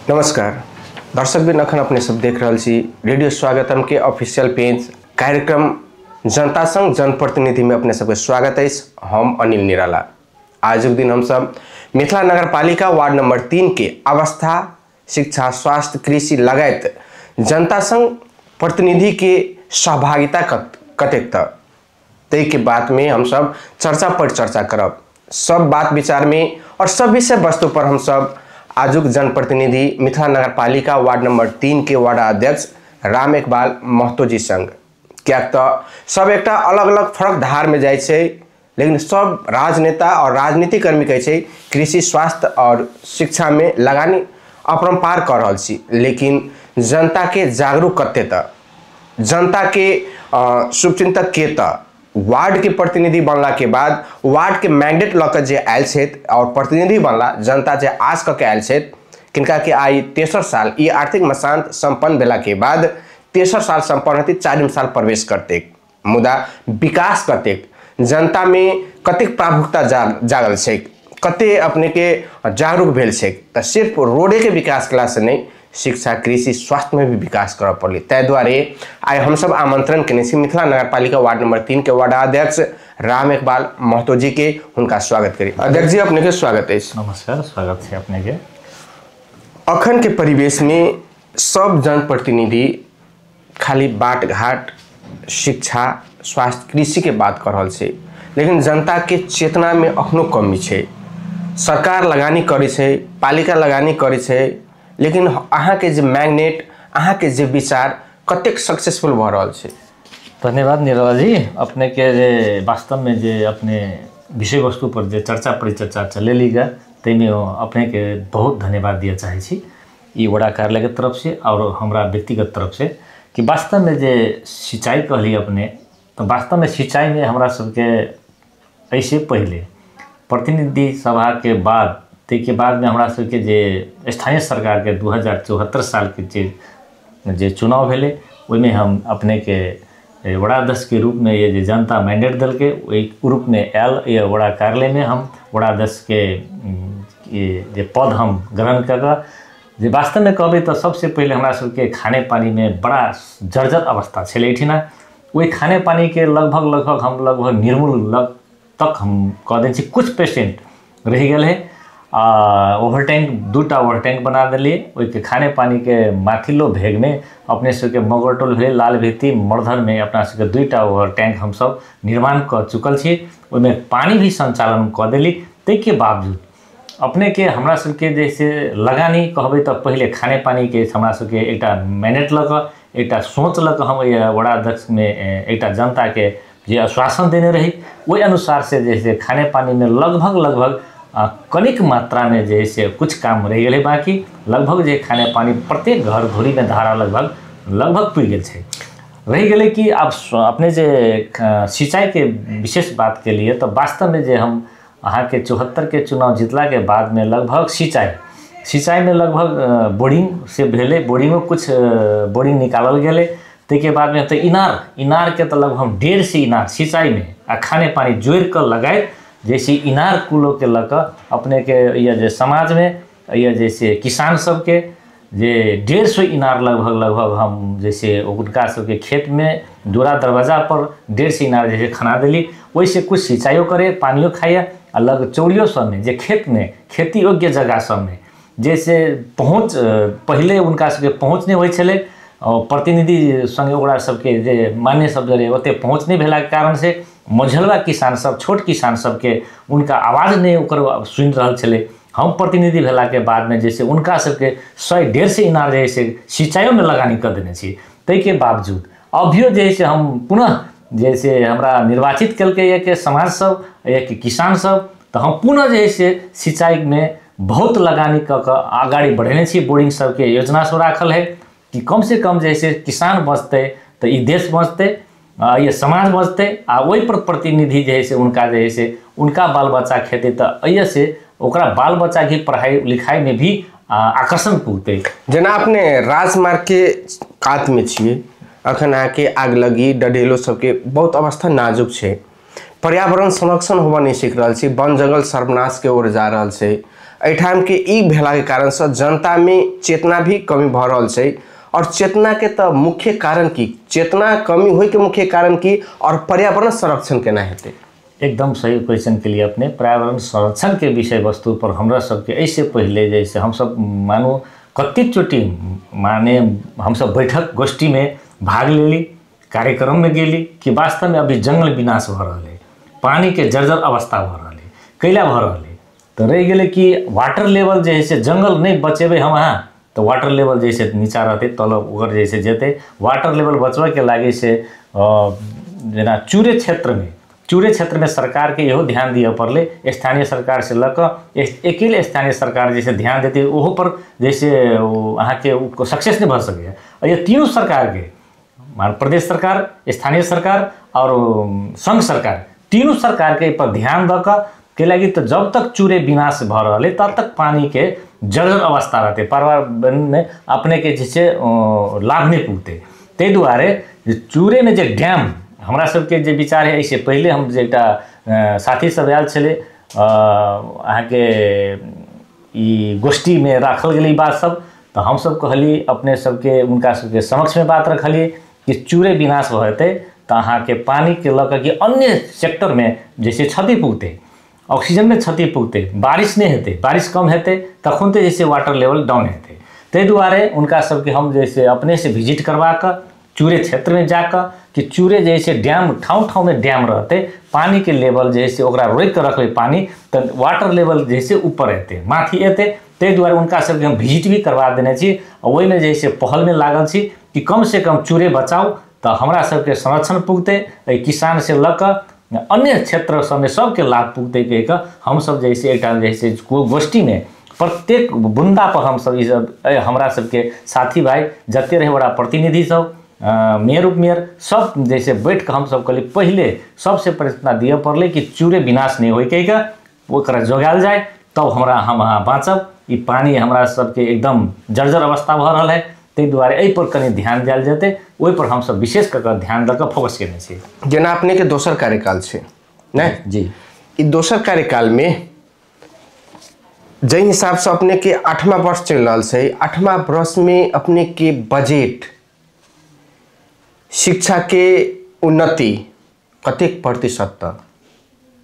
नमस्कार दर्शकबिन, अखन अपने सब देख रहल छी रेडियो स्वागतम के ऑफिशियल पेज कार्यक्रम जनता संग जनप्रतिनिधि में अपने सबके स्वागत है। हम अनिल निराला। आजुक दिन हम सब मिथिला नगरपालिका वार्ड नंबर 3 के अवस्था, शिक्षा, स्वास्थ्य, कृषि लगायत जनता संग प्रतिनिधि के सहभागिता कतेक तक के बात में हम सब चर्चा पर चर्चा करब। सब बात विचार में और सब विषय वस्तु पर हम सब आजुक जनप्रतिनिधि मिथिला नगरपालिका वार्ड नंबर 3 के वार्ड अध्यक्ष राम इकबाल महतो जी संग, क्या तो सब एक अलग अलग फरक धार में जाए छै, लेकिन सब राजनेता और राजनीतिकर्मी कहै छै कृषि, स्वास्थ्य और शिक्षा में लगानी अपरम्पार कर रहल छी, लेकिन जनता के जागरूक कते तक, जनता के शुभचिंतक के तक वार्ड के प्रतिनिधि बनला के बाद वार्ड के मैंडेट लऽ के जे आयल छथि और प्रतिनिधि बनला, जनता जे आस कऽ के आयल छथि, किनका के आइ तेसर साल ई आर्थिक मशांत संपन्न भेला के बाद तेसर साल संपन्न हेतै, चारिम साल प्रवेश करतै, मुदा विकास कतेक, जनता में कतेक प्राभुकता जागल छै, कते अपने के जागरूक भेल छै, तऽ सिर्फ रोडे के विकास कयला से नहि, शिक्षा, कृषि, स्वास्थ्य में भी विकास करऽ पड़लै। ताहि दुआरे आइ हमसब आमंत्रण केने छी मिथिला नगरपालिका वार्ड नंबर 3 के वार्ड अध्यक्ष राम इकबाल महतो जी के, हुनका स्वागत करी। अध्यक्ष जी, अपने के स्वागत अछि। नमस्कार, स्वागत है अपने के। अखन के परिवेश में सब जनप्रतिनिधि खाली बाट घाट, शिक्षा, स्वास्थ्य, कृषि के बात कर रहल छै, लेकिन जनता के चेतना में अखनो कमी छै। सरकार लगानी करै छै, पालिका लगानी करै छै, लेकिन अहाँके जे मैग्नेट, अहाँके जे विचार कतेक सक्सेसफुल भऽ रहल छै? धन्यवाद निराला जी, अपने के जे वास्तव में जे अपने विषय वस्तु पर जे चर्चा परिचर्चा चलेली गा ताहिमे अपने के बहुत धन्यवाद दिअ चाहै छी ई वड़ा कार्यालय के तरफ से और हमरा व्यक्तिगत तरफ से कि वास्तव में जे सिंचाई कहली अपने, तो वास्तव में सिंचाई में हमरा सबके ऐसे पहले प्रतिनिधि सभा के बाद ताहिके बादमे हमरा सबके जे स्थानीय सरकारके 2074 सालके जे चुनाव भेलै ओहिमे हम अपनेके वड़ा अध्यक्ष के रूपमे ये जे जनता मैंडेट देलकै ओहि रूपमे आयल। ये वड़ा कार्यालयमे हम वड़ा अध्यक्षके जे पद हम ग्रहण कऽ कऽ जे वास्तवमे कहबै तऽ सबसँ पहिले हमरा सबके खाने पानीमे बड़ा जर्जर अवस्था छलै एहिठिना। ओहि खाने पानीके लगभग लगभग हम लगभग निर्मूल तक हम कऽ देने छी। कुछ पेशेंट रहि गेल है। ओवर टैंक, दूटा ओवर टैंक बना देलियै। ओहिके खाने पानीके माथिलो भेगमे अपने सबके मगरटोल भेलै, लाल भेती, मर्धरमे अपना सबके 2टा ओवर टैंक हमसब निर्माण कऽ चुकल छी। ओहिमे पानी भी संचालन कऽ देली। ताहिके बावजूद अपनेके हमरा सबके जैसे लगानी कहबै तऽ पहिले खाने पानीके हमरा सबके एकटा मैंडेट लऽ कऽ, एकटा सोच लऽ कऽ हम वड़ा अध्यक्षमे एकटा जनताके जे आश्वासन देने रही ओहि अनुसार से जैसे खाने पानीमे लगभग लगभग कनिक मात्रामे जे से कुछ काम रहि गेलै, बाकी लगभग जे खाने पानी प्रत्येक घर घुरीमे धारा लगभग लगभग पुरि गेल छै। रहि गेलै कि आब अपने जे सिंचाईके विशेष बात के लिए तऽ वास्तवमे जे हम अहाँके 74 के चुनाव जीतलाके बादमे लगभग सिंचाईमे लगभग बोरिंग से भेलै, बोरिंगो कुछ बोरिंग निकालल गेलै। ताहिके बादमे तऽ इनारके तऽ लगभग 150 इनार सिंचाईमे आ खाने पानी जोड़िकऽ लगाइत जैसे इनार कुलोके लऽ कऽ अपनेके यह जे समाजमे यह जैसे किसान सबके जे 150 इनार लगभग लगभग हम जैसे हुनका सबके खेतमे दूरा दरवाजा पर 150 इनार जैसे खना देली। ओहिसँ कुछ सिंचाइयो करे, पानियो खाइए आ लग चौड़ियो सबमे जे खेतमे खेती योग्य जगह सबमे जैसे पहुँच पहिले हुनका सबके पहुँच नहि होइ छलै और प्रतिनिधि संगे ओकरा सबके जे मान्य सब जे ओतेक पहुँच नहि भेलाके कारण से मझलवा किसान सब, छोट किसान सबके उनका आवाज़ नहीं ओकर सुनि रहल छलै। हम प्रतिनिधि भेलाके बादमे जैसे उनका सबके 100-150 इनार जे से सिंचाइयोमे लगानी कऽ देने छी। ताहिके बावजूद अभियो जे से हम पुनः जैसे हमरा निर्वाचित केलकै के समाज सब या किसान सब, तऽ हम पुनः जे से सिंचाईमे बहुत लगानी कऽ कऽ अगाडि बढ़ेने छी। बोरिंग सबके योजना सब राखल है कि कम से कम जैसे किसान बचतै तऽ ई देश बचतै, ये समाज बचतै आ ओहि पर प्रतिनिधि जे है से उनका जे है से उनका बाल बच्चा खेतै तऽ एहि से ओकरा बाल बच्चा के पढ़ाई लिखाई में भी आकर्षण पुगतै। जेना अपने राजमार्ग के कात में छियै, अखन अहाँके आगलगी डढेलो सबके बहुत अवस्था नाजुक छै, पर्यावरण संरक्षण होबऽ नहि सीख रहल छी, वन जंगल सर्वनाश के ओर जा रहल छै, एहिठामके ई भेलाके कारणसँ जनतामे चेतना भी कमी भऽ रहल छै। और चेतना के तऽ मुख्य कारण की, चेतना कमी होइके मुख्य कारण की और पर्यावरण संरक्षण केना हेतै? एकदम सही क्वेश्चन के लिए अपने। पर्यावरण संरक्षण के विषय वस्तु पर हमरा सबके एहिसँ पहिले जैसे हमसब मानू कतेक चोटी माने हमसब बैठक गोष्ठीमे भाग लेली, कार्यक्रममे गेली कि वास्तवमे अभी जंगल विनाश भऽ रहल है, पानीके जर्जर अवस्था भऽ रहल है, कैला भऽ रहल है। तऽ रहि गेलै कि वाटर लेवल जे है से जंगल नहि बचेबै हम अहाँ तऽ वाटर लेवल जे से नीचा रहतै, तल ओकर जे से जेतै। वाटर लेवल बचबैके लागि से जेना चूरे क्षेत्रमे सरकारके इहो ध्यान दिअ पड़लै, स्थानीय सरकार से लऽ कऽ अकेले स्थानीय सरकार जैसे ध्यान देतै ओहो पर जैसे अहाँके सक्सेस नहि भऽ सकैए। ये तीनू सरकारके, प्रदेश सरकार, स्थानीय सरकार और संघ सरकार, तीनू सरकारके एहि पर ध्यान दऽ कऽ के लागि तऽ जब तक चूरे विनाश भऽ रहल है तब तक पानीके जर्जर अवस्था रहतै, पर्यावरणमे अपनेके जे छै लाभ नहि पुगतै। ताहि दुआरे चूरेमे जे डैम हमरा सबके जे विचार है, एहिसँ पहिले हम जे एकटा साथी सब आयल छलै अहाँके ई गोष्ठीमे राखल गेलै ई बात सब, तऽ हमसब कहली अपने सबके हुनका सबके समक्षमे बात रखलियै कि चूरे विनाश भऽ जेतै तऽ अहाँके पानीके लऽ कऽ कि अन्य सेक्टरमे जैसे क्षति पुगतै, ऑक्सीजनमे क्षति पुगतै, बारिश नहि हेतै, बारिश कम हेतै तखन तऽ जैसे वाटर लेवल डाउन हेतै। ताहि दुआरे हुनका सबके हम जैसे अपनेसँ विजिट करवा कऽ चूरे क्षेत्रमे जाकऽ कि चूरे जैसे डैम ठाउँ ठाउँमे डैम रहतै, पानीके लेवल जे है से ओकरा रोकि कऽ रखबै पानी तऽ वाटर लेवल जे है से ऊपर एतै, माथि एतै। ताहि दुआरे हुनका सबके हम विजिट भी करवा देने छी आ ओहिमे जे है से पहलमे लागल छी कि कमसँ कम चूरे बचाउ तऽ हमरा सबके संरक्षण पुगतै, एहि किसानसँ लऽ कऽ अन्य क्षेत्र सबमे सबके लाभ पुगतै कहि कऽ हमसब जे है से एकटा जे है से गोष्ठीमे प्रत्येक बुन्दा पर हमसब ईसब हमरा सबके साथी भाइ जते रहै बड़ा प्रतिनिधि सब, मेयर उपमेयर सब जैसे बैठ कऽ हमसब कहली पहिले सबसे प्राथमिकता दिअ पड़लै कि चूरे विनाश नहि होइ कहि कऽ ओकरा जोगायल जाय तब हमरा हम अहाँ बाँचब। ई पानी हमरा सबके एकदम जर्जर अवस्था भऽ रहल है, ताहि दुआरे एहिपर कनि ध्यान देल जेतै, ओहिपर हमसब विशेष कऽ कऽ ध्यान दऽ कऽ फोकस केने छी। जेना अपनेके दोसर कार्यकाल छै नहि जी, ई दोसर कार्यकालमे जाहि हिसाबसँ अपनेके 8वां वर्ष चलि रहल छै, 8वां वर्षमे अपनेके बजट शिक्षा के उन्नति कतेक प्रतिशत तक?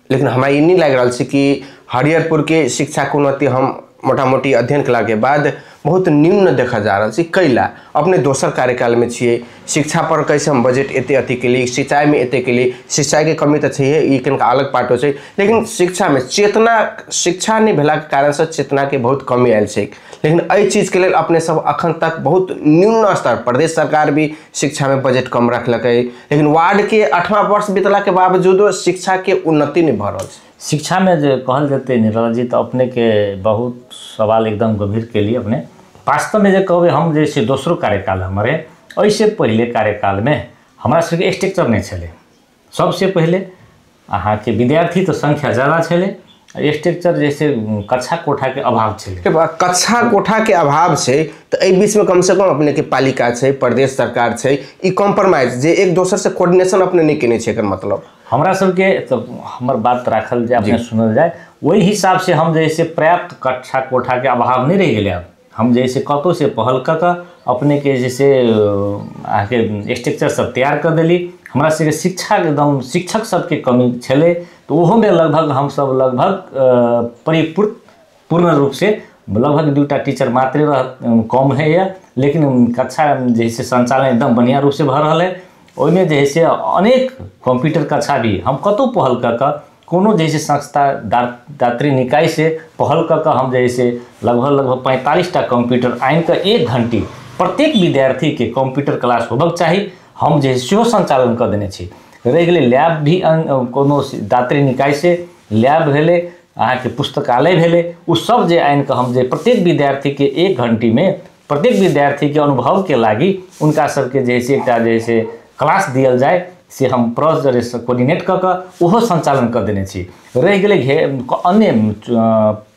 लेकिन हमरा ई नहि लागि रहल छै कि हरिहरपुर के शिक्षा के उन्नति हम मोटा मोटी अध्ययन कला के बाद बहुत न्यून देखा जा रहल छै। कैला अपने दोसर कार्यकालमे छियै, शिक्षा पर कैसे हम बजट एते अथी केली, सिंचाइमे एते केली, सिंचाइके कमी तऽ छैहे, ई कनिक अलग पार्ट होइ छै, लेकिन शिक्षामे चेतना, शिक्षा नहि भेलाके कारणसँ चेतनाके बहुत कमी आयल छै। लेकिन एहि चीजके लेल अपने सब अखन तक बहुत न्यून स्तर, प्रदेश सरकार भी शिक्षामे बजट कम रखलकै, लेकिन वार्डके 8वां वर्ष बीतलाके बावजूदो शिक्षाके उन्नति नहि भऽ रहल छै। शिक्षामे जे कहल जेतै निराला जी तऽ अपनेके बहुत सवाल एकदम गंभीर केलिए अपने। वास्तवमे जे कहबै हम जे छै दोसरो कार्यकाल हमर है, एहिसँ पहिले कार्यकालमे हमरा सबके स्ट्रक्चर नहि छलै। सबसे पहिले अहाँके विद्यार्थी तऽ संख्या ज़्यादा छलै, स्ट्रक्चर जैसे कक्षा कोठाके अभाव छलै। कक्षा कोठाके अभाव छै तऽ एहि बीचमे कमसँ कम अपनेके पालिका छै, प्रदेश सरकार छै, ई कॉम्प्रोमाइज जे एक दोसरसँ कोऑर्डिनेशन अपने नहि केने छै, एकर मतलब हमरा सबके तऽ हमर बात राखल जाय, अपने सुनल जाय, ओहि हिसाबसँ हम जैसे पर्याप्त कक्षा कोठाके अभाव नहि रहि गेलै। आब हम जैसे कतहुसँ पहल कऽ कऽ अपनेके जैसे अहाँके स्ट्रक्चर सब तैयार कऽ देली। हमरा सबके शिक्षा एकदम शिक्षक सबके कमी छलै तऽ ओहोमे लगभग हमसब लगभग परिपूर्ण पूर्ण रूपसँ लगभग 2टा टीचर मात्रे रह कम होइए, लेकिन कक्षा जे है संचालन एकदम बढ़िआँ रूपसँ भऽ रहल है। ओहिमे जे है से अनेक कंप्यूटर कक्षा भी हम कतहु पहल कऽ कऽ कोनो जे है संस्था दात्री निकाय से पहल कऽ कऽ हम जे है से लगभग 45टा कंप्यूटर आनि कऽ 1 घंटी प्रत्येक विद्यार्थीके कंप्यूटर क्लास होबक चाही, हम जे सेहो संचालन कऽ देने छी। रहि गेलै लैब भी कोनो दात्री निकाय से लैब भेलै, अहाँके पुस्तकालय भेलै, ओ सब जे आनि कऽ हम जे प्रत्येक विद्यार्थीके 1 घंटीमे प्रत्येक विद्यार्थीके अनुभवके लागि हुनका सबके जे है से एकटा जे है से क्लास दियल जाय से हम प्रस जरे कोऑर्डिनेट कऽ कऽ ओहो संचालन कऽ देने छी। रहि गेलै अन्य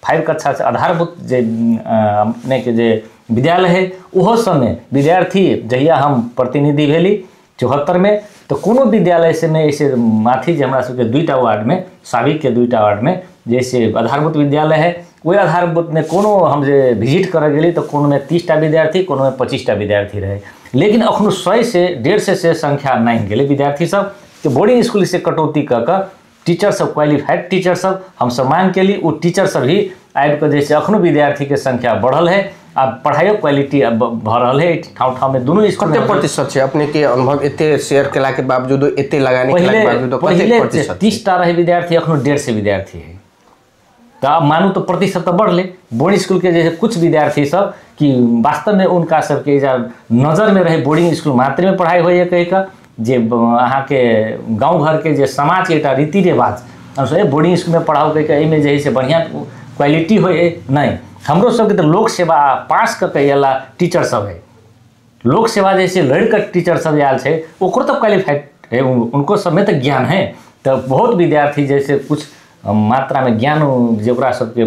5 कक्षा से आधारभूत जे अपनेके जे विद्यालय है ओहो सबमे विद्यार्थी जहिया हम प्रतिनिधि भेली 74में तऽ कोनो विद्यालय से नहि ऐसे माथि जे हमरा सबके 2टा वार्डमे साबिकके 2टा वार्डमे जैसे आधारभूत विद्यालय है ओहि आधारभूतमे कोनो हम जे विजिट करऽ गेली तऽ कोनोमे 30टा विद्यार्थी, कोनोमे 25टा विद्यार्थी रहै, लेकिन अखनो 100 से 150 से संख्या नहि गेलै विद्यार्थी सब के। बोर्डिंग स्कूल से कटौती कऽ कऽ टीचर सब, क्वालिफाइड टीचर सब हमसब मांग केली, ओ टीचर सब भी आबि कऽ जे छै अखनो विद्यार्थीके संख्या बढ़ल है आ पढ़ाइयो क्वालिटी भऽ रहल है ठाउँ ठाउँमे दुनू स्कूल। कते प्रतिशत छै अपने के अनुभव एते शेयर केला के बावजूद, एते लगाने के बावजूद पहिले 30टा रहे विद्यार्थी, अखनो 150 विद्यार्थी है। तऽ आब मानू तऽ प्रतिशत तऽ बढ़लै। बोर्डिंग स्कूल के जे कुछ विद्यार्थी सब कि वास्तवमे उनका सबके नजरमे रहे बोर्डिंग स्कूल मात्रमे पढ़ाइ होइए कहि कऽ, जे अहाँके गाँव घरके जे समाजके एकटा रीति रिवाज अनुसार बोर्डिंग स्कूलमे पढ़ाउ कहि कऽ एहिमे जे है से बढ़िआँ क्वालिटी होइ, नहि हमरो सबके तऽ लोक सेवा पास कऽ के अयला टीचर सब है, लोक सेवा जैसे लड़ि कऽ टीचर सब आयल छै ओकरो तऽ क्वालिफाइड है, उनको सबमे तऽ ज्ञान है। तऽ बहुत विद्यार्थी जैसे कुछ मात्रामे ज्ञान जे ओकरा सबके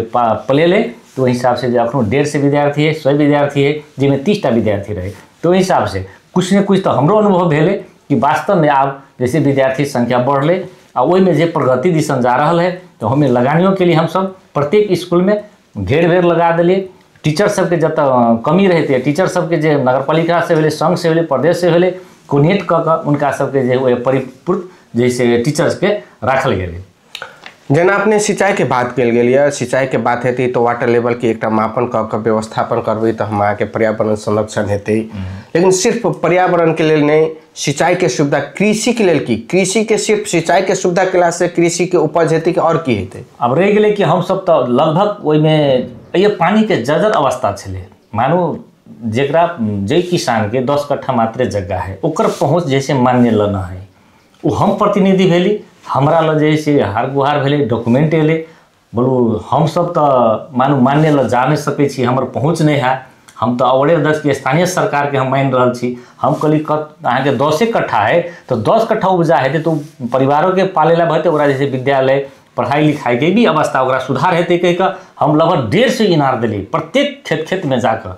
पलेलै तऽ ओहि हिसाबसँ जे अखनो 150 विद्यार्थी है, 100 विद्यार्थी है, जाहिमे 30टा विद्यार्थी रहै, तऽ ओहि हिसाबसँ कुछ ने कुछ तऽ हमरो अनुभव भेलै कि वास्तवमे आब जैसे विद्यार्थी संख्या बढ़लै आ ओहिमे जे प्रगति दिसन जा रहल है तऽ हमे लगानियोके लिए हमसब प्रत्येक स्कूलमे घेर भेर लगा देलियै। टीचर सबके जतऽ कमी रहतै, टीचर सबके जे नगरपालिकासँ भेलै, संघसँ भेलै, प्रदेशसँ भेलै, कोनेट कऽ कऽ हुनका सबके जे ओहि परिपूर्ण जैसे टीचर्सके राखल गेलै। जेना अपने सिंचाईके बात कयल गेल यऽ, सिंचाईके बात हेतै तऽ वाटर लेवलके एकटा मापन कऽ कऽ व्यवस्थापन करबै तऽ हम अहाँके पर्यावरण संरक्षण हेतै। लेकिन सिर्फ पर्यावरणके लेल नहि, सिंचाईके सुविधा कृषिके लेल की, कृषिके सिर्फ सिंचाईके सुविधा केलासँ कृषिके उपज हेतै कि आओर की हेतै? आब रहि गेलै कि हमसब तऽ लगभग ओहिमे एहि पानिके जर्जर अवस्था छलै। मानू जकरा जाहि किसानके 10 कट्ठा मात्रे जगह है ओकर पहुँच जैसे मान्य ल न है, ओ हम प्रतिनिधि भेली, हमरा लग जे से हार गुहार भेलै, डॉक्यूमेंट एलै, बोलू हमसब तऽ मानू मान्य लग जा नहि सकै छी, हमर पहुँच नहि है, हम तऽ अवरे दक्षके स्थानीय सरकारके हम मानि रहल छी। हम कहली अहाँके 10 कट्ठा है तऽ 10 कट्ठा उपजा हेतै तऽ परिवारोके पालै लए हेतै, ओकरा जे विद्यालय पढ़ाइ लिखाइके भी अवस्था ओकरा सुधार हेतै कहि कऽ हम लगभग 150 इनार देली प्रत्येक खेत खेतमे जाकऽ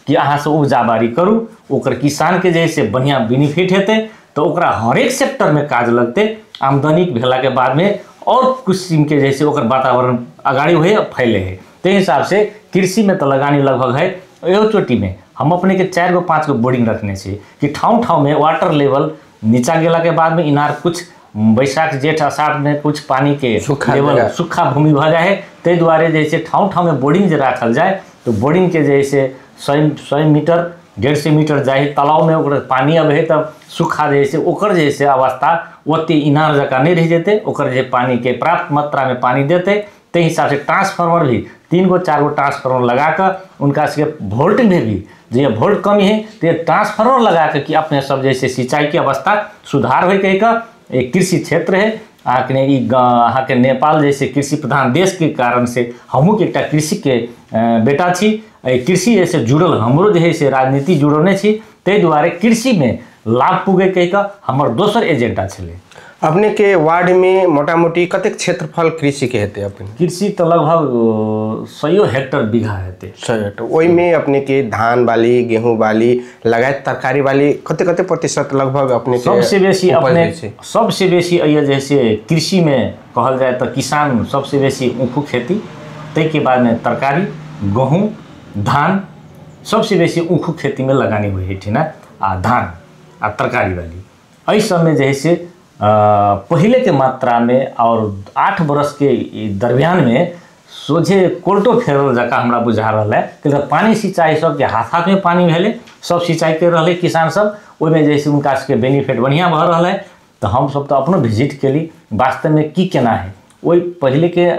कि अहाँ सब उपजा बाड़ी करू, ओकर किसानके जे से बढ़िआँ बेनिफिट हेतै तऽ ओकरा हरेक सेक्टरमे काज लगतै, आमदनी भेलाके बादमे और किसिमके जैसे ओकर वातावरण अगाडि होइ फैले है। ताहि हिसाबसँ कृषिमे तऽ लगानी लगभग है। इहो चोटीमे हम अपने के 4 गो 5 गो बोरिंग रखने छी कि ठाउँ ठाउँमे वाटर लेवल नीचा गेलाके बादमे इनार कुछ बैसाख जेठ आषाढ़मे कुछ पानीके लेवल सूखा भूमि भऽ जाइ है, ताहि दुआरे जे छै ठाउँ ठाउँमे बोरिंग जे राखल जाय तऽ बोरिंगके जे से 100 मीटर 150 मीटर जाइ तालाबमे ओकर पानी अबै है तब सूखा जे छै ओकर जे से अवस्था ओते इनार जकाँ नहि रहि जेतै, ओकर जे पानीके पर्याप्त मात्रामे पानी देतै। ताहि हिसाबसँ ट्रांसफार्मर भी 3 गो 4 गो ट्रांसफार्मर लगा कऽ उनका सबके वोल्टमे भी जे वोल्ट कमी है तो ट्रांसफार्मर लगा कऽ कि अपने सब जैसे सिंचाईके अवस्था सुधार होइ कहि कऽ एक कृषि क्षेत्र है अहाँके ई अहाँके नेपाल जैसे कृषि प्रधान देशके कारण से हमहूँ एकटा कृषिके बेटा छी, एहि कृषि जैसे जुड़ल हमरो जे है से राजनीति जुड़ल नहि छी, ताहि दुआरे कृषिमे लाभ पुगे कहि कऽ हमर दोसर एजेंडा छलै। अपने के वार्ड में मोटा मोटी कतेक क्षेत्रफल कृषि के हेतै? अपने कृषि तऽ लगभग 100 हेक्टर बीघा हेतै। 100 हेक्टर, ओहिमे अपने के धान बाली, गेहूँ बाली लगायत तरकारी बाली कते कते प्रतिशत लगभग अपने के सबसे बेसी अपने सबसे बेसी अइए जैसे कृषिमे कहल जाय तऽ किसान सबसे बेसी ऊख खेती, ताहिके बादमे तरकारी, गहूँ, धान सबसे बेसी ऊख खेतीमे लगानी होइ है ठिना, आ धान आ तरकारी बाली एहि सबमे जे है से पहले के मात्रा में और 8 बरस के दरमियान में सोझे कोल्टो फेरल जकाँ हमरा बुझा रहल है कि पानी सिंचाई सबके हाथ हाथमे पानी भेलै, सब सिंचाई कर रहलै किसान सब, ओहिमे जे से हुनका सबके बेनिफिट बढ़िआँ भऽ रहल है। तऽ हमसब तऽ अपनो विजिट केली वास्तवमे की केना है, ओहि पहिलेके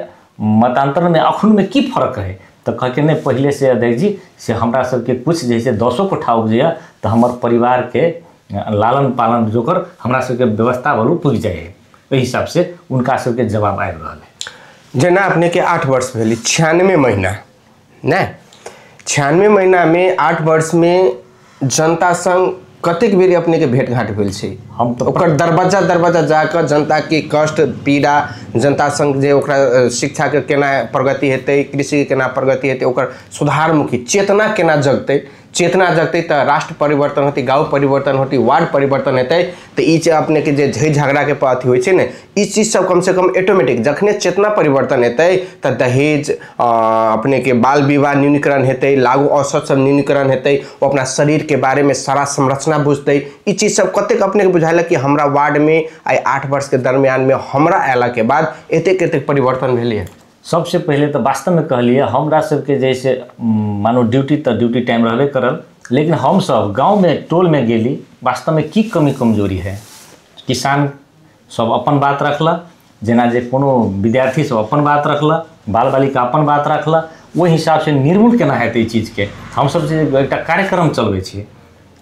मतान्तरमे अखनमे की फर्क है तऽ कहके नहि पहिले से अध्यक्ष जी से हमरा सबके कुछ जैसे 10 कोठा उपजैए तऽ हमर परिवारके लालन पालन जोकर हमरा सबके व्यवस्था भरू पुगि जाइ है, ओहि हिसाबसँ उनका सबके जवाब आबि रहल है। जेना अपने के 8 वर्ष भेलै, 96 महीना नहि, 96 महीनामे 8 वर्षमे जनता संग कतेक बेर अपने के भेंट घाट भेल छै? हम तऽ ओकर दरवाजा दरवाजा जाकऽ जनताके कष्ट पीड़ा, जनता संग जे ओकरा शिक्षाके केना प्रगति हेतै, कृषिके केना प्रगति हेतै, ओकर सुधारमुखी चेतना केना जगतै, चेतना जगतै तऽ राष्ट्र परिवर्तन होतै, गाँव परिवर्तन होतै, वार्ड परिवर्तन हेतै। तऽ ई अपने के जे झै झगड़ा के अथी होइ छै ने, ई चीज सब कम से कम ऑटोमेटिक जखने चेतना परिवर्तन हेतै तऽ दहेज अपने के बाल विवाह न्यूनीकरण हेतै, लागू औषध सब न्यूनीकरण हेतै, ओ अपना शरीर के बारे में सारा संरचना बुझतै। ई चीज सब कतेक अपने के बुझायल कि हमरा वार्ड में आइ 8 वर्ष के दरमियान में हमरा अयला के बाद एतेक एतेक परिवर्तन भेलै? सबसे पहले तो वास्तव में कहलिए हमरा सबके जैसे मानो ड्यूटी तो ड्यूटी टाइम रहबे करल, लेकिन हम सब गाँव में टोल में गेली वास्तव में की कमी कमजोरी है। किसान सब अपन बात रखला, जेना जे कोनो विद्यार्थी सब अपन बात रखला, बाल बालिका अपन बात रखला, ओहि हिसाब से निर्मूल केना हेतै ई चीजके। हमसब जे एकटा कार्यक्रम चलबै छियै,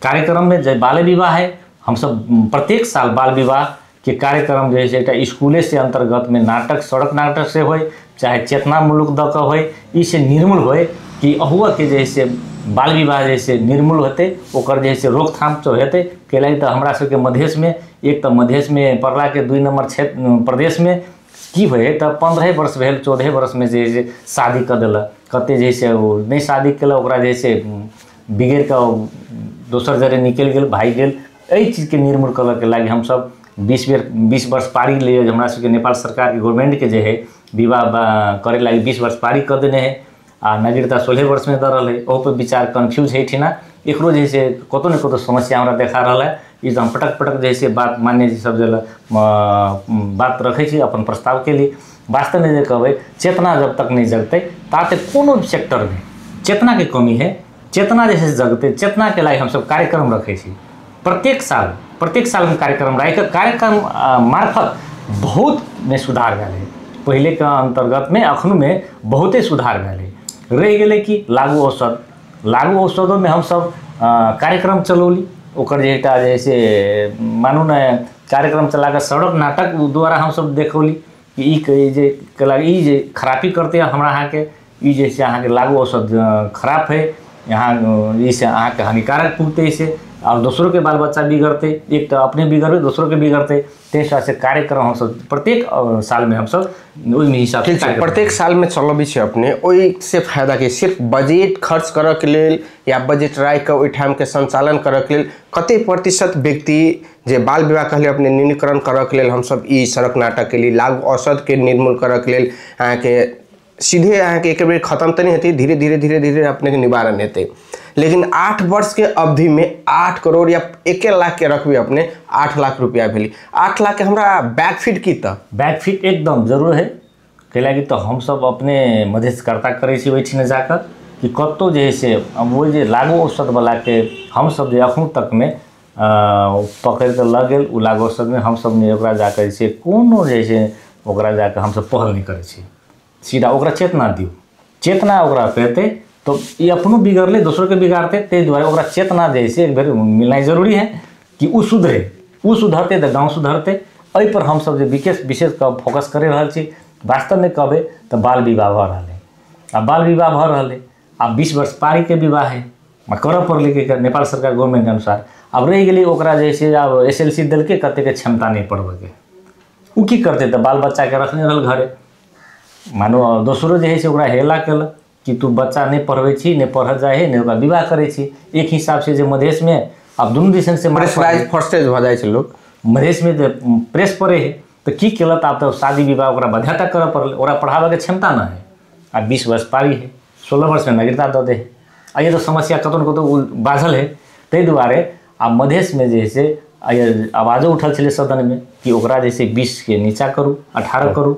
कार्यक्रममे जे बाल विवाह है, हमसब प्रत्येक साल बाल विवाह के कार्यक्रम जे है एकटा स्कूले से अंतर्गत में नाटक, सड़क नाटक से होय चाहे चेतनामूलक दऽ कऽ होय, ई से निर्मूल होय कि अहुआके जे है से बाल विवाह जे से निर्मूल हेतै, ओकर जे है से रोकथाम तो हेतै। कैलाकि तऽ हमरा सबके मधेशमे एक तऽ मधेशमे पड़लाके 2 नंबर क्षेत्र प्रदेशमे की होइ तऽ 15 वर्ष भेल 14 वर्षमे जे है से शादी कऽ देलक। कते जे है से ओ नहि शादी केलक ओकरा जे है से बिगड़ि कऽ दोसर जरे निकलि गेल, भागि गेल। एहि चीजके निर्मूल करऽके लागि हमसब 20 वर्ष पारी लिए हमरा सबके नेपाल सरकार के गवर्नमेंट के जे है विवाह करे लागि 20 वर्ष पारी कऽ देने है आ नागरिकता 16 वर्ष में दऽ रहल है। ओहो पर विचार कन्फ्यूज है ठिना, एकरो जे से कतौ ने कतौ समस्या हमरा देखा रहल है। ई हम पटक पटक जे से बात मान्य जी सब जे बात रखै छी अपन प्रस्ताव के लिए। वास्तव में जे कहबै चेतना जब तक नहीं जगतै ताते कोनो सेक्टर में चेतना के कमी है। चेतना जैसे जगतै, चेतना के लागि हमसब कार्यक्रम रखै छी प्रत्येक साल में कार्यक्रम राखि कार्यक्रम मार्फत बहुत में सुधार भेल है। पहले के अंतर्गत में अखन में बहुते सुधार भेल है। रहि गेलै कि लागू औषध, लागू औषधों में हमसब कार्यक्रम चलौली, ओकर जे एकटा जे से मानू ने कार्यक्रम चला कऽ सड़क नाटक द्वारा हमसब देखौली कि ई जे ई जे खराबी करते हमरा अहाँके, ई जे से अहाँके लागू औषध खराब है, यहाँ ई से अहाँके हानिकारक पुगतै से और दोसरों के बाल बच्चा बिगड़ते, एक तो अपने बिगड़बे दोसरों के बिगड़ते। ताहि से कार्यक्रम हमसब प्रत्येक साल में हमसब ओहिमे हिसाब से प्रत्येक साल में चलबै छी अपने। ओहि से फायदा के सिर्फ बजट खर्च करऽ के लेल या बजट राखि कऽ ओहिठाम के संचालन करऽ के लेल कते प्रतिशत व्यक्ति जे बाल विवाह कहले अपने न्यूनीकरण करऽ के लेल हमसब ई सड़क नाटक के लिए लागू औषध के निर्मूल करऽ के लेल अहाँके सीधे अहाँके एक बेर खत्म तऽ नहि हेतै, धीरे धीरे धीरे धीरे अपने के निवारण हेतै। लेकिन 8 वर्ष के अवधि में 8 करोड़ या 1 लाख के रखबे अपने 8 लाख रुपया भेली। 8 लाख के हमरा बैकफिट की तऽ बैकफिट एकदम जरूर है। कैलाकि तऽ हमसब अपने मध्यस्थकर्ता करै छी ओहिठिना जाकऽ कि कतहु जे है से ओ जे लागू औषधवला के हमसब जे अखन तकमे पकड़ि कऽ लऽ गेल ओ लागू औषधमे हमसब ने ओकरा जाकऽ जे छै कोनो जे छै ओकरा जाकऽ हमसब पहल नहि करै छी, सीधा ओकरा चेतना दियौ, चेतना ओकरा पेतै तो ई अपनो बिगड़लै दोसरोके बिगाड़तै। ताहि दुआरे ओकरा चेतना जे है से एक बेर मिलनाइ जरूरी है कि ओ सुधरे, ओ सुधरतै तऽ गाँव सुधरतै। एहिपर हमसब जे विशेष फोकस करि रहल छी। वास्तवमे कहबै तऽ बाल विवाह भऽ रहल है, आ बाल विवाह भऽ रहल है, आब 20 वर्ष पारीके विवाह है करऽ पड़लै कि नेपाल सरकार गवर्नमेंट अनुसार। आब रहि गेलै ओकरा जे से आब SLC देलकै, कतेकके क्षमता नहि पढ़बैके, ओ की करतै तऽ बाल बच्चाके रखने रहल घरे। मानो दोसरो जे है से ओकरा हेला केलक कि तू बच्चा नहि पढ़बै छी, नहि पढ़ऽ जाइ है, नहि ओकरा विवाह करै छी। एक हिसाबसँ जे मधेशमे आब दुनू दिसन से प्रेशराइज फर्स्टेज भऽ जाइ छै लोक, मधेशमे जे प्रेस पड़ै है तऽ की केलक आब तऽ शादी विवाह ओकरा बाध्यता करऽ पड़लै, ओकरा पढ़ाबैके क्षमता नहि है। आ 20 वर्ष पारी है, 16 वर्षमे नागरिकता दऽ दे है, आ ये तऽ समस्या कतहु ने कतहु बाझल है। ताहि दुआरे आब मधेशमे जे है से आवाजो उठल छलै सदनमे कि ओकरा जे से 20 के नीचा करू, 18 करू।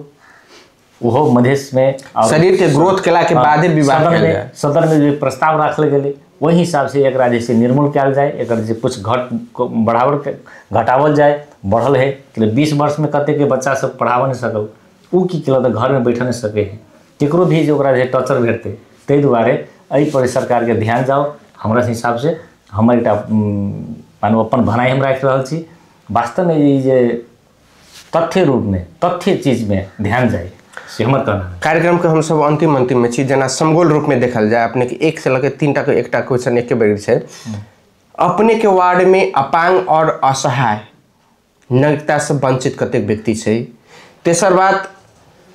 ओहो मधेशमे शरीर के ग्रोथ केला के बादे विवाह कयल जाय। सदन में जे प्रस्ताव राखल गेलै ओहि हिसाब से एकरा जे से निर्मूल कयल जाय, एकर जे कुछ घट बढ़ावल घटावल जाय। बढ़ल है कि 20 वर्ष में कतेक बच्चा सब पढ़ाबऽ नहि सकल, ओ की केलक तऽ घरमे बैठऽ नहि सकै है, केकरो भी जे ओकरा जे टॉर्चर भेटतै। ताहि दुआरे एहिपर सरकारके ध्यान जाओ। हमरा हिसाबसँ हमर एकटा मानू अपन भनाइ हम राखि रहल छी। वास्तवमे ई जे तथ्य रूपमे तथ्य चीजमे ध्यान जाय से हमर कहना है। कार्यक्रम के हम सब अंतिम अंतिम में छी, जेना समगोल रूप में देखल जाए अपने के 1 से लगे 3 टा के एकटा क्वेश्चन एके बेर छै। अपने के वार्ड में अपांग और असहाय नागरिकता से वंचित कतेक व्यक्ति छै? तेसर बात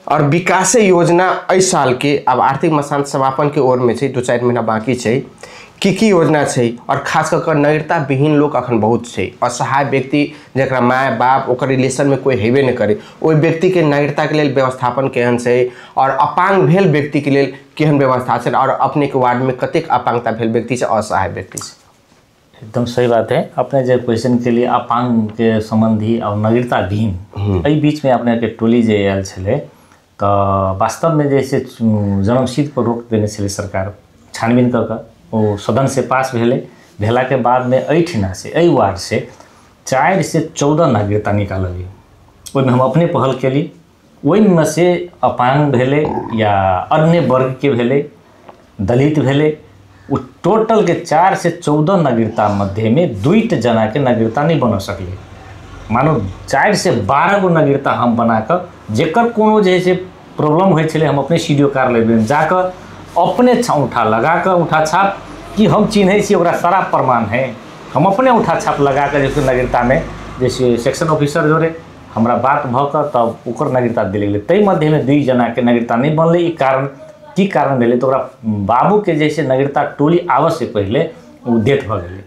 और विकास योजना एहि साल के अब आर्थिक मसान समापन के ओर में छै, 2-4 महीना बाकी छै, की की योजना छै और खास कऽ कऽ नागरिकता विहीन लोक अखन बहुत छै, असहाय व्यक्ति जकरा माय बाप ओकर रिलेशनमे कोइ हेबे नहि करे, ओहि व्यक्तिके नागरिकताके लेल व्यवस्थापन केहन छै और अपांग भेल व्यक्तिके लेल केहन व्यवस्था छै और अपनेके वार्डमे कतेक अपांगता भेल व्यक्ति छै, असहाय व्यक्ति छै। एकदम सही बात है। अपने जे क्वेश्चन के लिए अपांग के संबंधी और नागरिकता विहीन एहि बीचमे अपने के टोली जे आयल छलै तऽ वास्तवमे जे से जन्मसिद्ध पर रोक देने छलै सरकार, छानबीन कऽ कऽ ओ सदन से पास भेलै। भेलाके बादमे एहिठिना से एहि वार्ड से 4 से 14 नागरिकता निकाललियै। ओहिमे हम अपने पहल केली। ओहिमे से अपांग भेलै या अन्य वर्गके भेलै, दलित भेलै, ओ टोटल के 4 से 14 नागरिकता मध्येमे 2 जनाके नागरिकता नहीं बना सकलै। मानो 4 से 12 गो नागरिकता हम बनाकऽ जेकर कोनो जे से प्रॉब्लम होइ छलै हम अपने सी डी ओ कार्यालयमे जाकऽ अपने औँठा लगाकऽ औँठा छाप कि हम चिन्है छी ओकरा सारा प्रमाण है, हम अपने औँठा छाप लगाकऽ जे नागरिकतामे जैसे सेक्शन ऑफिसर जोड़े हमरा बात भऽ कऽ तब ओकर नागरिकता देल गेलै। ताहि मध्येमे 2 जनाके नागरिकता नहि बनलै। ई कारण की कारण भेलै तऽ ओकरा बाबूके जैसे नागरिकता टोली आबऽसँ पहिले ओ डेथ भऽ गेलै।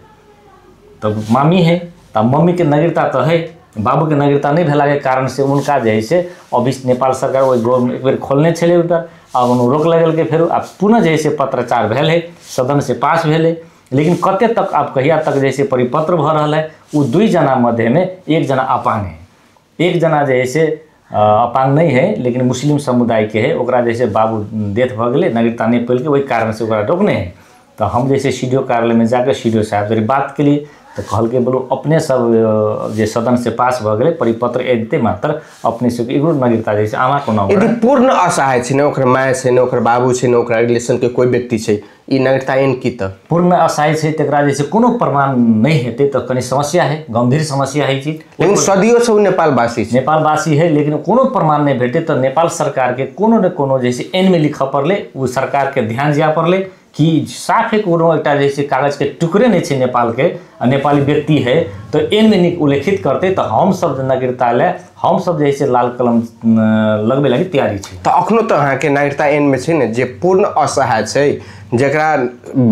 तब मामी है तऽ मम्मीके नागरिकता तऽ है, बाबूके नागरिकता नहि भेलाके कारण से उनका जे है से अभी नेपाल सरकार ओहि एक बेर खोलने छलै ओहिपर, आब रोक लगेलकै फेरो आब पुनः जे है से पत्राचार भेल है, सदन से पास भेलै, लेकिन कते तक आब कहिया तक जैसे परिपत्र भऽ रहल है। ओ 2 जना मध्येमे 1 जना अपांग है, 1 जना जे है से अपांग नहीं है लेकिन मुस्लिम समुदाय के है, ओकरा जैसे बाबू डेथ भऽ गेलै, नागरिकता नहि पैलकै, ओहि कारण से ओकरा रोकने है। तऽ हम जैसे सी डी ओ कार्यालयमे जाकऽ सी डी ओ साहब जरे बात केलिए तऽ कहलकै बोलो अपने सब जे सदन से पास भऽ गेलै परिपत्र एते मात्र अपने सबके एगो नागरिकता जे आमा कोनो यदि पूर्ण असहाय छै ने, ओकर माय छै ने, ओकर बाबू छै ने, ओकरा रिलेशन के कोई व्यक्ति छै, ई नागरिकता एन की तऽ पूर्ण असहाय छै तकरा जे कोनो प्रमाण नहीं हेतै तऽ कनि समस्या है, गंभीर समस्या है चीज। लेकिन सदियों से नेपालवासी छै, नेपालवासी है लेकिन कोनो प्रमाण नहीं भेटै तऽ नेपाल सरकार के कोनो ने कोनो जैसे एन में लिखऽ पड़लै, ओ सरकार के ध्यान दिया पड़लै कि साफे कोनो एकटा जैसे कागज के टुकड़े नहीं छै नेपाल के आ नेपाली व्यक्ति है तो एन में उल्लेखित करते तो हम सब नागरिकता ले हम सब जैसे लाल कलम लगबे लागी तैयारी छै। तो अखनो तो अहाँके नागरिकता एन में छै ने जे पूर्ण असहाय छै, जकरा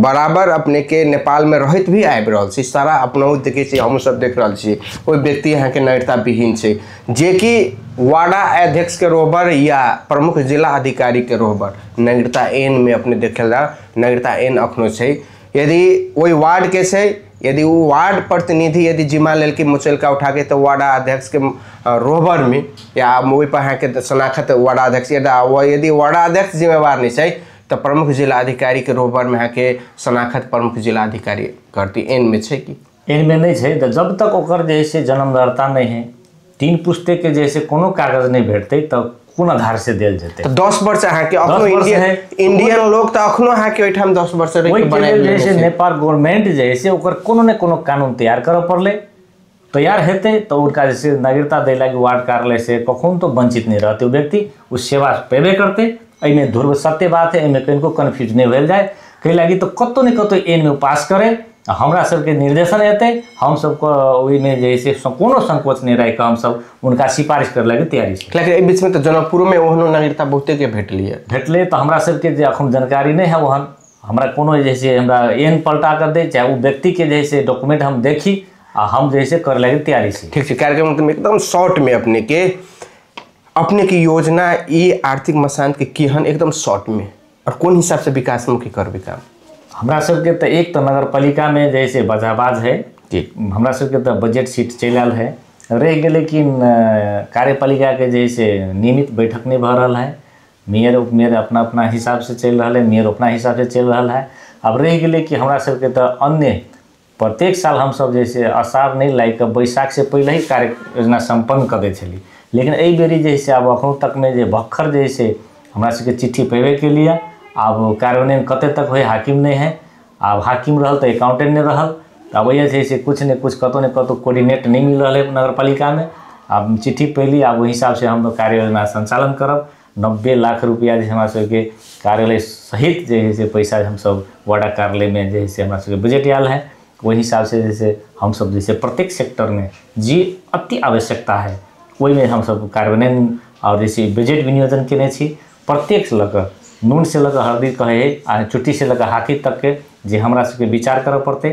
बराबर अपने के नेपाल में रहैत भी आबि रहल छै, सारा अपनहु देखै छी, हमहूँ सब देख रहल छी, ओहि व्यक्ति अहाँके नागरिकता विहीन छै, जेकि वार्डा अध्यक्ष के रोहबर या प्रमुख जिला अधिकारी के रोहबर नागरिकता एन में अपने देखल जाओ नागरिकता एन अखनो छै। यदि ओहि वार्ड के छै, यदि वो वार्ड प्रतिनिधि यदि जिम्मा लेलकै मुचलका उठाके तो वार्डा अध्यक्ष के रोहबर में या ओहि पर अहाँके शनाखत वार्डा अध्यक्ष, यदि वार्डा अध्यक्ष जिम्मेवार नहीं छै तो प्रमुख जिला अधिकारी के रोहबर में अहाँके शनाखत प्रमुख जिला अधिकारी करती। एन में छै कि एन में नहीं छै? तो जब तक ओकर जे से जन्मदाता नहीं है, 3 पुस्ते के जैसे कोनो कागज नहीं भेटतै तब कोन आधार से देल जेतै? तो 10 वर्ष अहाँके अखनो इंडियन लोग तो अखनो अहाँके ओहिठाम 10 वर्ष रहि के बनायल जैसे नेपाल गवर्नमेंट जैसे ओकर कोनो ने कोनो कानून तैयार करऽ पड़लै, तैयार हेतै तो उनका जैसे नागरिकता दै लागी वार्ड कार्यालय से कखनो तो वंचित नहीं रहतै ओ व्यक्ति, ओ सेवा पेबे करतै। एहिमे ध्रुव सत्य बात है, एहिमे कनिको कन्फ्यूज नहीं भेल जाए। कै लागी तो कतौ ने कतौ एन में पास करे, हमरा सबके निर्देशन एतै, हम सबके ओहिमे जे से कोनो संकोच नहीं राखि कऽ हमसब उनका सिफारिश करे लागी तैयारी छी। लेकिन एहि बीचमे तऽ जनकपुरोमे ओहनो नागरिकता बहुते के भेटलियै, भेटलै तऽ हमरा सबके जे अखन जानकारी नहीं है ओहन, हमरा कोनो जे से हमरा एन पलटा कर दे चाहे ओ व्यक्तिके जे से डॉक्यूमेंट हम देखी आ हम जे से करे लागी तैयारी छी। ठीक छै, कार्यक्रम एकदम शॉर्ट में अपने के योजना ई आर्थिक मसान के केहन एकदम शॉर्ट में और कोन हिसाब से विकासमुखी करबै काम? हमरा सबके तो एक तो नगरपालिका में जैसे बजाबाज है जी, हमरा सबके तो बजट सीट चलि आयल है, रहि गेलै कि कार्यपालिका के जैसे नियमित बैठक नहीं भऽ रहल है, मेयर उपमेयर अपना अपना हिसाब से चलि रहल है, मेयर अपना हिसाब से चलि रहल है। अब रहि गेलै कि हमरा सबके तो अन्य प्रत्येक साल हमसब जैसे असार नहीं लागि कऽ बैसाख से पहिले ही कार्य योजना सम्पन्न कऽ दै छली, लेकिन एहि बेरी जे से आब अखनो तकमे जे भक्खर जे से हमरा सबके चिट्ठी पेबे के लिए आब कार्यान्वयन कते तक होइ हाकिम नहीं है, आब हाकिम रहल तो अकाउंटेंट नहीं रहल, आब वही जे से कुछ ने कुछ कतौ ने कतौ कोऑर्डिनेट नहीं मिल रहल है नगरपालिकामे। आब चिट्ठी पैली, आब ओहि हिसाब से हम कार्य योजना संचालन करब। 90 लाख रुपया जे हमरा सबके कार्यालय सहित जे है से पैसा हमसब वार्डा कार्यालयमे जे है से हमरा सबके बजट आयल है, ओहि हिसाब से जैसे हमसब जैसे प्रत्येक सेक्टरमे जे अति आवश्यकता है ओहिमे हमसब कार्यान्वयन और जैसे बजट विनियोजन केने छी प्रत्येक लऽ कऽ नून से लऽ कऽ हरदी कहै है आ चुट्टी से लऽ कऽ हाथी तकके जे हमरा सबके विचार करऽ पड़तै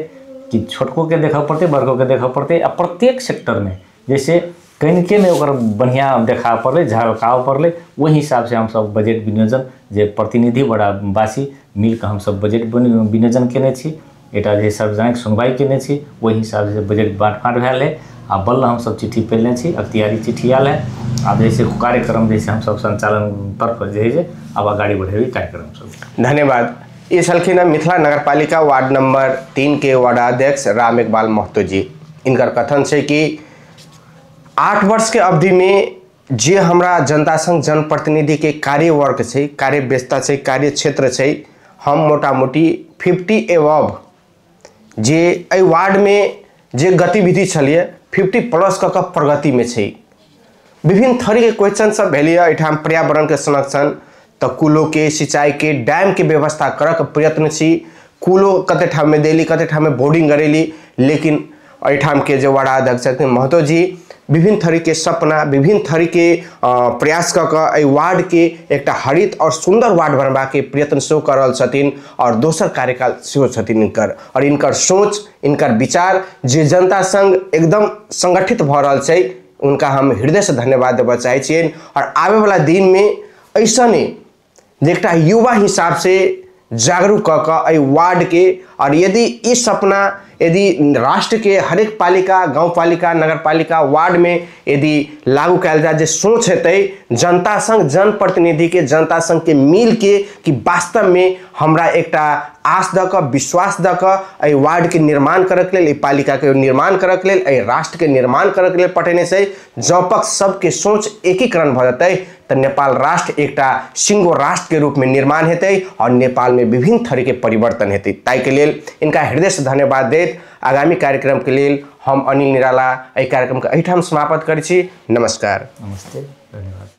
कि छोटकोके देखऽ पड़तै, बड़कोके देखऽ पड़तै। आ प्रत्येक सेक्टरमे जैसे कनिकेमे ओकर बढ़िआँ देखा पड़लै, झलकाव पड़लै, ओहि हिसाबसँ हमसब बजट विनियोजन जे प्रतिनिधि वडावासी मिलके हमसब बजट विनियोजन केने छी, एकटा जे सार्वजनिक सुनवाइ केने छी, ओहि हिसाबसँ बजट बाँटफाँट भेल है। आ बल्ल हमसब चिट्ठी पेलने छी, अख्तियारी चिट्ठी आयल है। आब जैसे कार्यक्रम जैसे हमसब संचालन तरफ जे है से आब अगाडि बढ़ेबै कार्यक्रम सब। धन्यवाद। ये छलखिन मिथिला नगरपालिका वार्ड नंबर 3 के वार्डाध्यक्ष राम इकबाल महतो जी। इनकर कथन छै कि 8 वर्ष के अवधि में जे हमरा जनता संग जनप्रतिनिधि के कार्य वर्ग छै, कार्य व्यवस्था छै, कार्य क्षेत्र छै, हम मोटा मोटी 50 एबव जे एहि वार्ड में जे गतिविधि छलिए 50 प्लस कऽ प्रगति में छै। विभिन्न थरीके क्वेश्चन सब भेलिए। एहिठाम पर्यावरणके संरक्षण तऽ कुलो के सिंचाई के डैम के व्यवस्था करऽ के प्रयत्न छी। कुलो कते ठाममे देली, कते ठाममे बोर्डिंग करेली, लेकिन एहिठाम के जे वार्डाध्यक्ष छथिन महतो जी विभिन्न थरीके सपना, विभिन्न थरीके प्रयास कऽ कऽ एहि वार्डके एकटा हरित और सुन्दर वार्ड बनबाके प्रयत्न सेहो कऽ रहल छथिन और दोसर कार्यकाल सेहो छथिन इनकर। और इनकर सोच, इनकर विचार जे जनता संग एकदम संगठित भऽ रहल छै, उनका हम हृदयसँ धन्यवाद देबऽ चाहै छियनि। और आबैवला दिनमे ऐसने जे एकटा युवा हिसाबसँ जागरूक कऽ कऽ एहि वार्डके, और यदि ई सपना यदि राष्ट्रके हरेक पालिका, गाउँपालिका, नगरपालिका, वार्डमे यदि लागू कयल जाय, जे सोच हेतै जनता संग जनप्रतिनिधिके, जनता संगके मिलके कि वास्तवमे हमरा एकटा आस दऽ कऽ, विश्वास दऽ कऽ एहि वार्डके निर्माण करऽके लेल, एहि पालिकाके निर्माण करऽके लेल, एहि राष्ट्रके निर्माण करऽके लेल पठेने छै। जँ पक्ष सबके सोच एकीकरण भऽ जेतै तऽ नेपाल राष्ट्र एकटा सिंगो राष्ट्रके रूपमे निर्माण हेतै और नेपालमे विभिन्न थरीके परिवर्तन हेतै। ताहिके लेल इनका हृदयसँ धन्यवाद दैत आगामी कार्यक्रमके लेल हम अनिल निराला एहि कार्यक्रमके एहिठाम समाप्त करै छी। नमस्कार। नमस्ते, धन्यवाद।